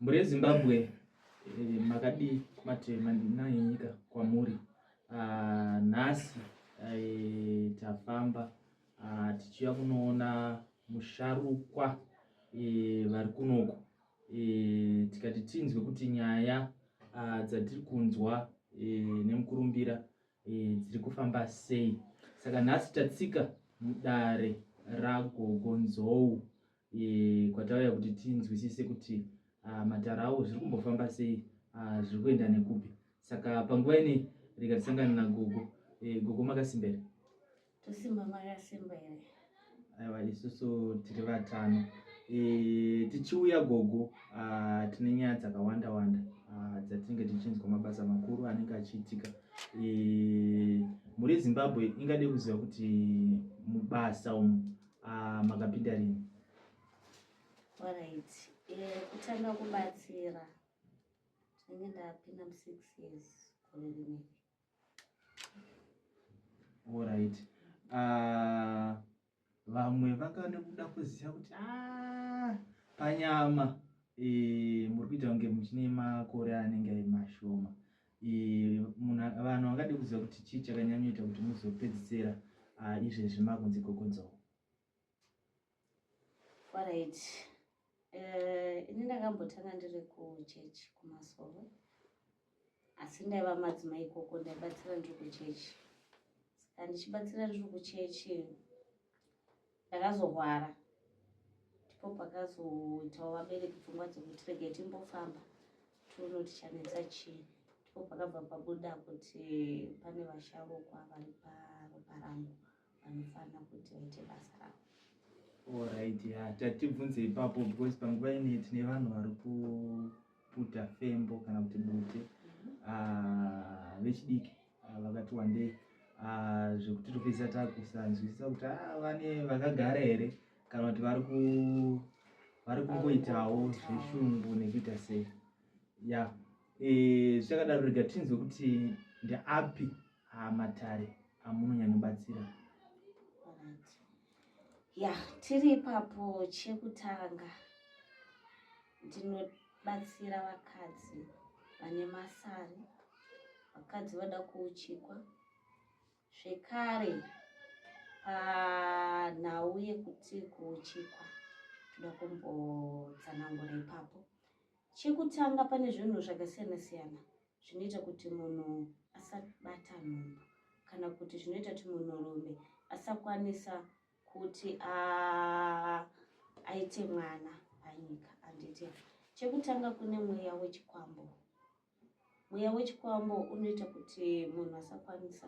Mhuri yeZimbabwe eh, makadii kumativi mana enyika kwamuri. Ah, nhasi eh, tafamba ah, tichiuya kunoona musharukwa eh, vari kunoku eh, tikati tinzwe kuti nyaya ah, dzatiri kunzwa eh, nemukurumbira eh, dziri kufamba sei. Saka nhasi tatsika mudare raGogo Nzou e, kwatauya kuti tinzwisise kuti ah, matare awo zviri kumbofamba sei ah, zviri kuenda nekupi saka panguva ine rega tisangane nagogo e, gogo makasimba here tosimba makasimba here aiwa isusu tiri vatano e, tichiuya gogo ah, tine nyaya dzakawanda wanda ah, dzatinenge tichinzwa mabasa makuru anenge achiitika e, mhuri yezimbabwe ingade kuziva kuti mubasa umu Ah, makapinda rini? Alright. Eh, kutanga kubatsira tinenge ndapinda mu 6 years gore rineri. Alright. Ah, vamwe vanga nekuda kuziva kuti ah, panyama eh, muri kuita kunge muchine makore anenge ari mashoma. Eh, munhu vanhu vangade kuziva kuti chii chakanyanyoita kuti muzopedzisira ah, izvezvi makunzi gogonzou Alright. Eh, ini ndakambotanga ndiri kuchechi kumasowe asi ndaiva madzimai ikoko ndaibatsira ndiri kuchechi saka ndichibatsira ndiri kuchechi Ndakazorwara ndipo pakazoitawo vabereki pfungwa dzekuti regai timbofamba tione kuti chanetsa chii. Ndipo pakabva pabuda kuti pane vasharukwa vari paropa rangu vanofanira kuti vaite basa ravo. Alright, ya tatibvunze ipapo because panguva ine tine vanhu vari kuputa fembo kana kuti bute ah, vechidiki ah, vakati wandei ah, zvekuti topedzisa takusanzwisisa kuti ah, vane vakagara here kana kuti vari ku vari kungoitawo zveshungu nekuita sei ya e, zvichakadaro rega tinzwe kuti ndeapi matare amunonyanyobatsira ya tiri ipapo chekutanga Ndinobatsira vakadzi vane masari, vakadzi vada kuuchikwa. Zvekare panhau yekuti kuuchikwa toda kumbotsanangura ipapo. Chekutanga pane zvinhu zvakasiyana siyana zvinoita kuti munhu asabata nhumbu kana kuti zvinoita kuti munhurume asakwanisa kuti aite mwana panyika anditi chekutanga kune mweya wechikwambo mweya wechikwambo unoita kuti munhu asakwanisa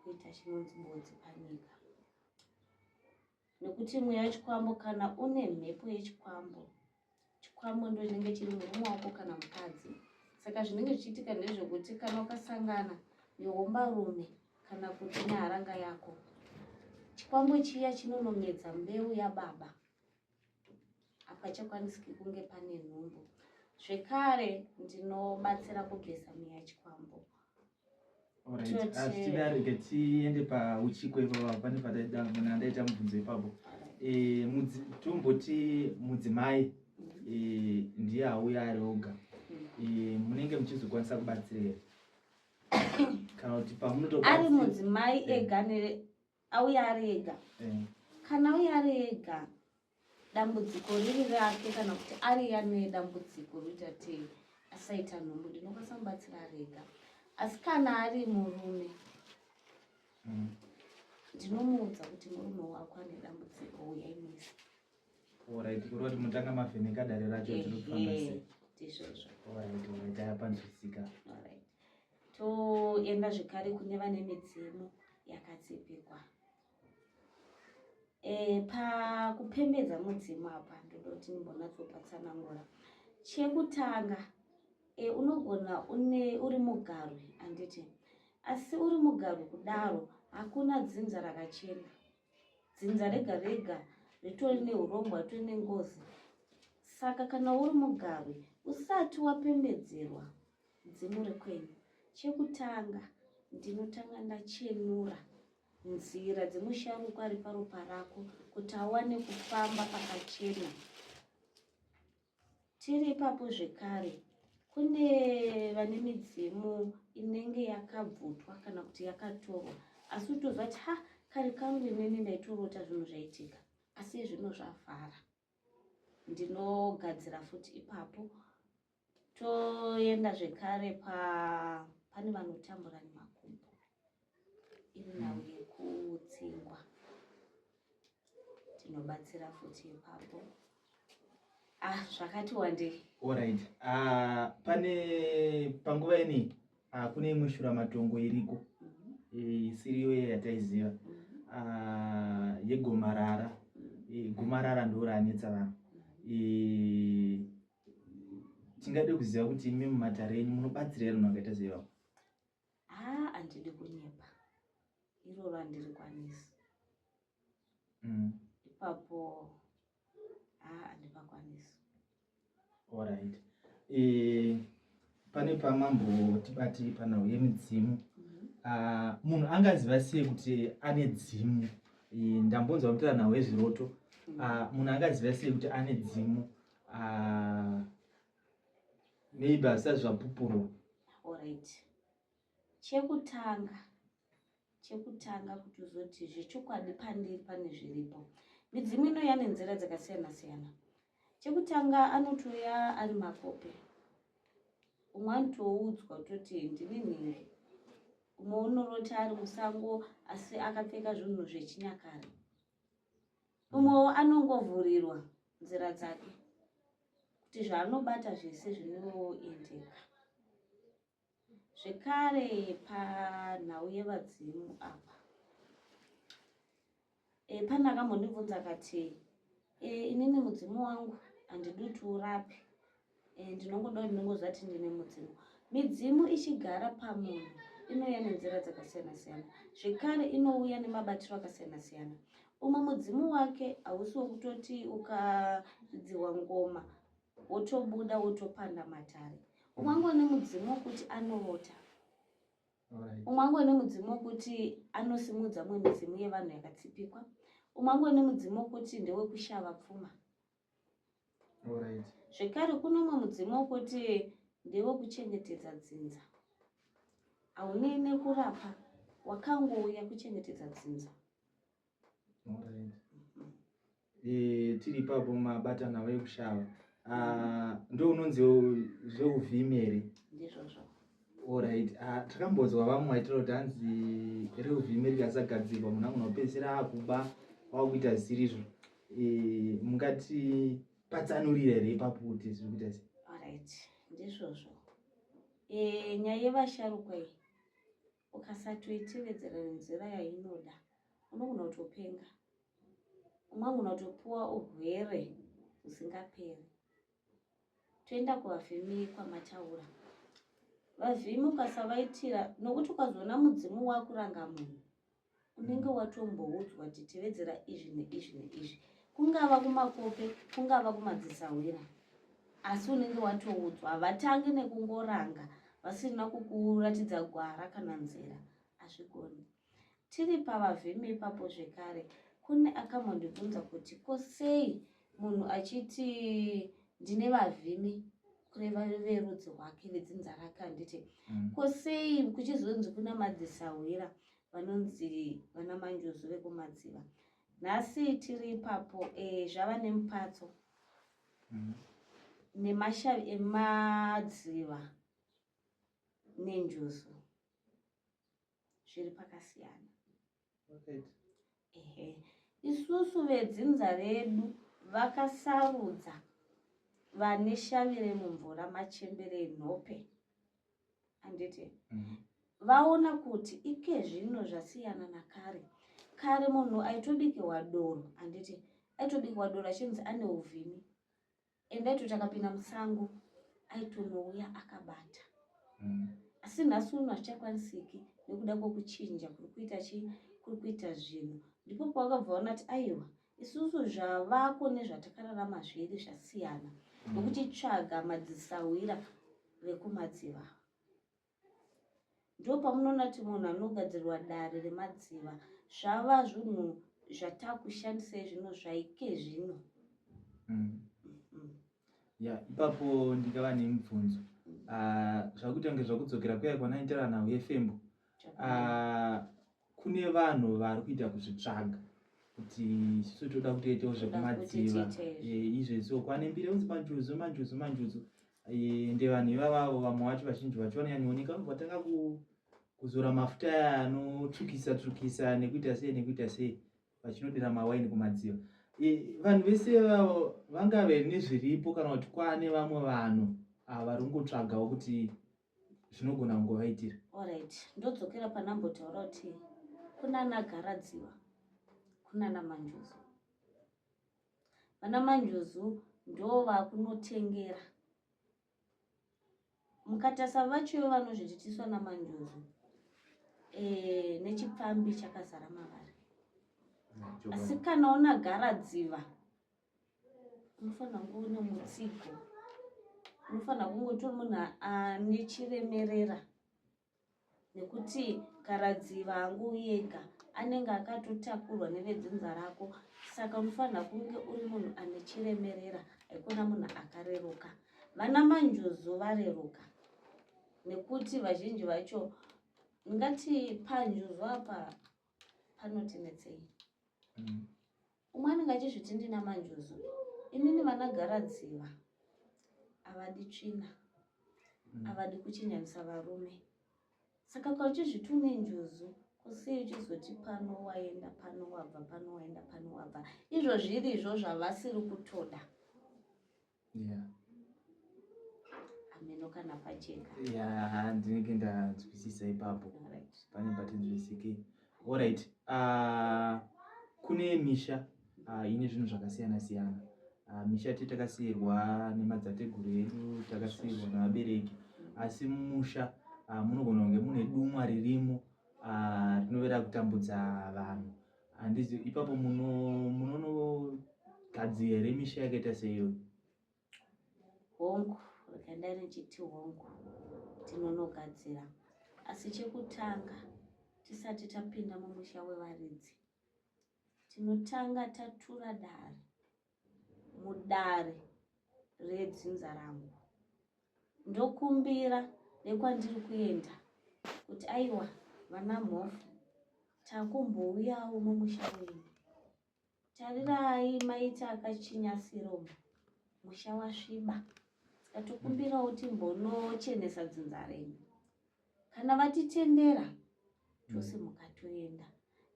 kuita chinonzi bodzi panyika nekuti mweya wechikwambo kana une mhepo yechikwambo Chikwambo ndo chinenge chiri murume wako kana mukadzi. Saka zvinenge zvichiitika ndezvekuti kana ukasangana nehombarume kana kuti neharanga yako, chikwambo chiya chinonomedza mbeu yababa. Hapachakwanisiki kunge pane nhumbu. Zvekare ndinobatsira kubvisa mweya chikwambo. Tidarike tiende pauchiko ipapo pane pataida munhu andaita mubvunzo ipapo eh, tomboti mudzimai eh, ndiye auya ari oga eh, munenge muchizokwanisa kubatsira here kana kuti pamunoto ari mudzimai ega auya ari ega kana auya ari ega dambudziko riri rake kana kuti ari ane dambudziko roita ti asaita nhumbu ndinokwanisa mubatsira ari ega asi kana ari murume mm. ndinomuudza kuti murume wako ane dambudziko uyai mese Alright, kureva kuti mutanga mavheneka dare racho tiri kufamba sei ndizvozvo Alright, alright, apanzwisika Alright. Toenda zvekare kune vane midzimu yakatsipikwa E, pakupembedza mudzimu apa ndoda kuti ndimbonyatsopatsanangura chekutanga e, unogona une uri mugarwi anditi asi uri mugarwi kudaro hakuna dzinza rakachena dzinza rega rega ritori neurongwa ritori nengozi saka kana uri mugarwi usati wapembedzerwa dzimu rekwenyu chekutanga ndinotanga ndachenura nzira dzemusharukwa ari paropa rako kuti awane kufamba pakachena. Tiri ipapo zvekare kune vane midzimu inenge yakabvutwa kana kuti yakatorwa asi utoziva kuti ha kare kangu inini ndaitorota zvinhu zvaitika asi zvino zvavhara. Ndinogadzira futi ipapo. Toenda zvekare pa pane vanotambura nemakumbo iri nhau yekutsingwa tinobatsira futi ipapo. Ah, zvakati wandei. Alright. Ah, pane panguva ini ah, kune imwe shuramatongo iriko mhm. isiriyo mm -hmm. yataiziva mm -hmm. ah, yegomarara mm -hmm. gomarara ndo ranetsa vanhu mm -hmm. Tingade kuziva kuti imi mumatare enyu munobatsira here munhu akaita seivavo? Haa, handidi kunyepa, iroro handirikwanisi. Ipapo haa handipakwanisi. Alright. Pane pamambotibati panhau yemidzimu. Munhu angaziva sei kuti ane dzimu? Ndambonzwa kutaura nhau yezviroto. Munhu angaziva sei kuti ane dzimu? Maybe hazvisati zvapupurwa. Alright. Chekutanga chekutanga kuti uzoti zvechokwadi pandiri pane zviripo. Midzimu inouya nenzira dzakasiyana siyana. Chekutanga anotouya ari makope. Umwe anotoudzwa kutoti ndini nhingi. Umwe unorota ari musango asi akapfeka zvinhu zvechinyakare. Umwewo anongovhurirwa nzira dzake kuti zvaanobata zvese zvinoendeka. Zvekare panhau yevadzimu apa pane akambondibvunza akati inini mudzimu wangu handidi kuti urape ndinongoda kuti ndinongoziva kuti ndine mudzimu. Midzimu ichigara pamunhu inouya nenzira dzakasiyana siyana, zvekare inouya nemabatiro akasiyana siyana. Umwe mudzimu wake hausi wekutoti ukaridziwa ngoma wotobuda wotopanda matare. Umwe angove nemudzimu wekuti anorota, umwe angove nemudzimu wekuti anosimudza mumwe midzimu yevanhu yakatsipikwa, umwe angove nemudzimu wekuti ndewekushava pfuma. Zvekare kune umwe mudzimu wekuti ndewekuchengetedza dzinza, haunei nekurapa, wakangouya kuchengetedza dzinza. Tiri ipapo mabata nhau yekushava. Ndo unonzi zveuvhimi here? Ndizvozvo. Alright. Takambonzwa vamwe vaitaura kuti hanzi reuvhimi rikasagadzirwa munhu anogona kupedzisira akuba wakuita zvisiri izvo. Mungati patsanurira here ipapo kuti zviri kuita sei? Alright, ndizvozvo. Nyaya yevasharukwa iyi ukasatoitevedzera nenzira yainoda unogona kutopenga, umwe anogona kutopuwa urwere husingaperi. Toenda kuvavhimi kwamataura. Vavhimi ukasavaitira, nokuti ukazoona mudzimu wakuranga munhu unenge watomboudzwa kuti tevedzera izvi neizvi neizvi, kungava kumakope kungava kumadzisahwira, asi unenge watoudzwa. Havatangi nekungoranga vasina kukuratidza gwara kana nzira, hazvigoni. Tiri pavavhimi ipapo zvekare kune akambondibvunza kuti ko sei munhu achiti ndine vavhimi, kureva verudzi rwake vedzinza rake, handiti? Ko sei kuchizonzi kuna madzisahwira vanonzi vana manjuzu vekumadziva? Nhasi tiri ipapo zvava nemupatso nemashavi emadziva nenjuzu zviri pakasiyana. Ehe, isusu vedzinza redu vakasarudza vane shavi remumvura, machembere enhope, handiti? Vaona kuti ike zvino zvasiyana nakare. Kare munhu aitobikirwa doro, handiti? Aitobikirwa doro achinzi ane uvhimi, ende aitoti akapinda musango aitonouya akabata. Asi nhasi uno hazvichakwanisiki nekuda kwekuchinja kuri kuita chii, kuri kuita zvinhu. Ndipo pawakabva vaona kuti aiwa, isusu zvavako nezvatakararama zviri zvasiyana, nekuchitsvaga madzisahwira vekumadziva. Ndipo pamunoona kuti munhu anogadzirwa dare remadziva, zvava zvinhu zvatakushandisai zvino zvaike zvino. Ya, ipapo ndingava nemibvunzo. Zvakuita kunge zvakudzokera kuya kwanaitira nhau yefembo. Kune vanhu vari kuita kuzvitsvaga kuti isusu toda kutoitawo zvekumadziva izvezvo kwane mbiri unzi manjuzu manjuzu manjuzu ende vanhu ivavavo vamwe vacho vazhinji vacho vanonyanyooneka vanobva vatanga kuzora mafuta aya anotsvukisa tsvukisa nekuita sei nekuita sei vachinodira mawaini kumadziva. Vanhu vese ivavo vangave nezviripo kana kuti kwane vamwe vanhu vari kungotsvagawo kuti zvinogona kungovaitira. Alright, ndodzokera panambotaura kuti kunana garadziva, kunana manjuzu. Vana manjuzu ndo vakunotengera. Mukatarisa vacho vanozvititiswa namanjuzu nechipfambi chakazara mavari. Asi kana una garadziva unofanira kunge une mutsigo, unofanira kunge utori munhu ane chiremerera, nekuti garadziva hangu ega anenge akatotakurwa nevedzinza rako. Saka unofanira kunge uri munhu ane chiremerera, haikona munhu akareruka. Vana manjuzu vareruka nekuti vazhinji vacho ngati panjuzu apa panotinetsei. Umwe anenge achizviti ndina manjuzu, inini vana garadziva havadi tsvina, havadi kuchinjanisa varume. Saka kana uchizviti une njuzu, kusei uchizoti pano waenda, pano wabva, pano waenda, pano wabva, izvo zvirizvo zvavasiri kutoda. Ameno kana pacheka. Ya, ndinenge ndanzwisisa ipapo. Pane patinzwisike. Alright. Kune misha ine zvinhu zvakasiyana siyana. Misha takasiyirwa nemadzatateguru edu, takasiyirwa nevabereki. Asi mumusha munogona kunge mune dumwa ririmo rinovera kutambudza vanhu. Handizi ipapo munonogadzira here misha yakaita seiyoyo? Hongu, rega ndichiti hongu, tinonogadzira. Asi chekutanga tisati tapinda mumusha wevaridzi, tinotanga tatura dare mudare redzinza rangu. Ndokumbira nekwandiri kuenda kuti aiwa vana mhofu, takumbouyawo mumusha wenyu. Tarirai maita akachinyasiro, musha wasviba. Saka tokumbirawo timbonochenesa dzinza renyu. Kana vatitendera, tosimuka toenda.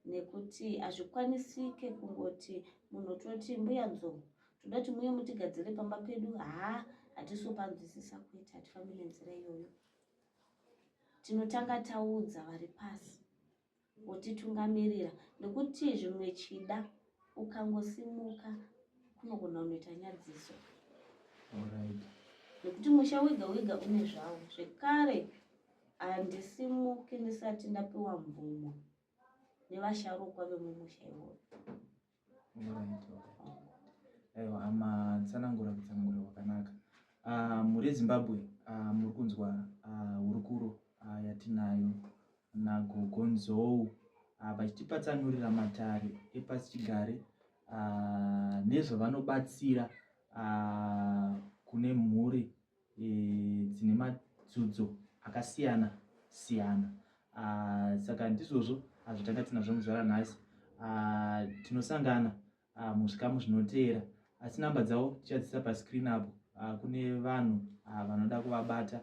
Nekuti hazvikwanisike kungoti munhu toti mbuya Nzou, toda kuti muye mutigadzire pamba pedu. Haa, hatisi kupanzwisisa kuita, hatifambi nenzira iyoyo. Tinotanga taudza vari pasi votitungamirira, nekuti zvimwe chida ukangosimuka kunogona kunoita nyadziso. Nekuti musha wega wega une zvawo. Zvekare handisimuki ndisati ndapiwa mvumo nevasharukwa vemumusha iwoyo. Aiwa, amatsanangura kutsanangura kwakanaka. Mhuri yeZimbabwe, muri kunzwa hurukuro yatinayo naGogo Nzou vachitipatsanurira matare epasichigare nezvavanobatsira kune mhuri dzine madzudzo akasiyana siyana. Saka ndizvozvo zvatanga tinazvo muzuva ranhasi. Tinosangana muzvikamu zvinoteera, asi namba dzavo tichadzisa pascreen apo kune vanhu vanoda kuvabata,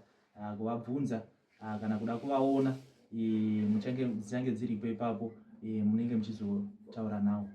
kuvabvunza kana kuda kuvaona. Dzichange dziripo ipapo, munenge muchizotaura navo.